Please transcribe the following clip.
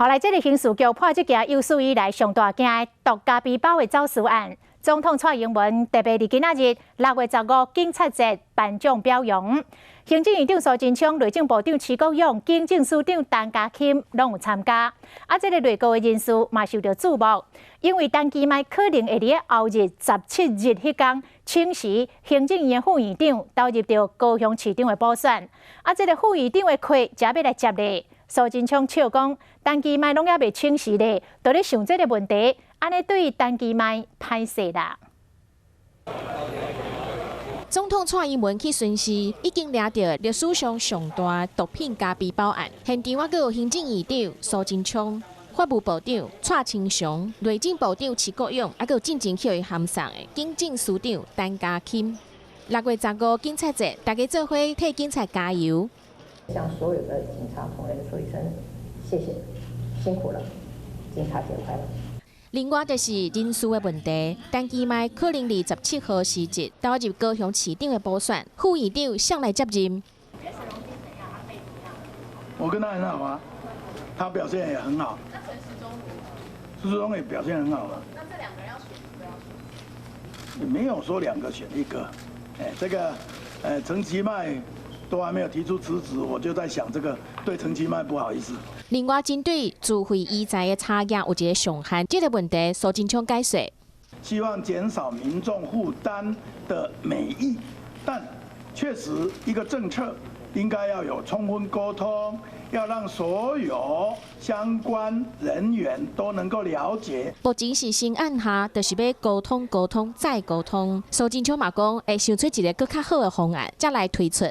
好來，這个刑事局破這件有史以來上大件的毒咖啡包的走私案。總統蔡英文特別佇今仔日6月15警察節頒獎表揚。行政院長蘇貞昌、內政部長徐國勇、警政署長陳家欽攏有參加。啊，這个內閣的人事嘛受著注目，因為陳其邁可能會佇後日17日彼工請辭行政院的副院長，投入著高雄市長的補選。啊，這个副院長的缺才欲來接咧。蘇貞昌笑講，陳其邁攏猶未請辭咧，就咧想這个問題，按呢對陳其邁歹勢啦。總統蔡英文去巡視，已經掠著歷史上上大毒品咖啡包案。現場還閣有行政院長蘇貞昌、法務部長蔡清祥、內政部長徐國勇，還閣有進前予伊函送的警政司長陳家欽。6月15警察節，大家做伙替警察加油。向所有的警察同仁說一聲謝謝，辛苦了，警察節快樂。另外就是人事的問題，陳其邁可能佇17號時節投入高雄市長的補選，副院長誰來接任？我跟他很好啊，他表現也很好。那陳時中？陳時中也表現很好啊。那這兩個人要選一個要選？沒有說兩個選一個，哎，這個，陳其邁都還沒有提出辭職，我就在想這個對陳其邁不好意思。另外，針對自費醫材的差額有一个上限，這个問題蘇貞昌解說：希望減少民眾負擔的美意，但確實一個政策應該要有充分溝通，要讓所有相關人員都能夠了解。目前是先按下，就是欲溝通、溝通再溝通。蘇貞昌嘛講，會想出一个閣較好的方案，才來推出。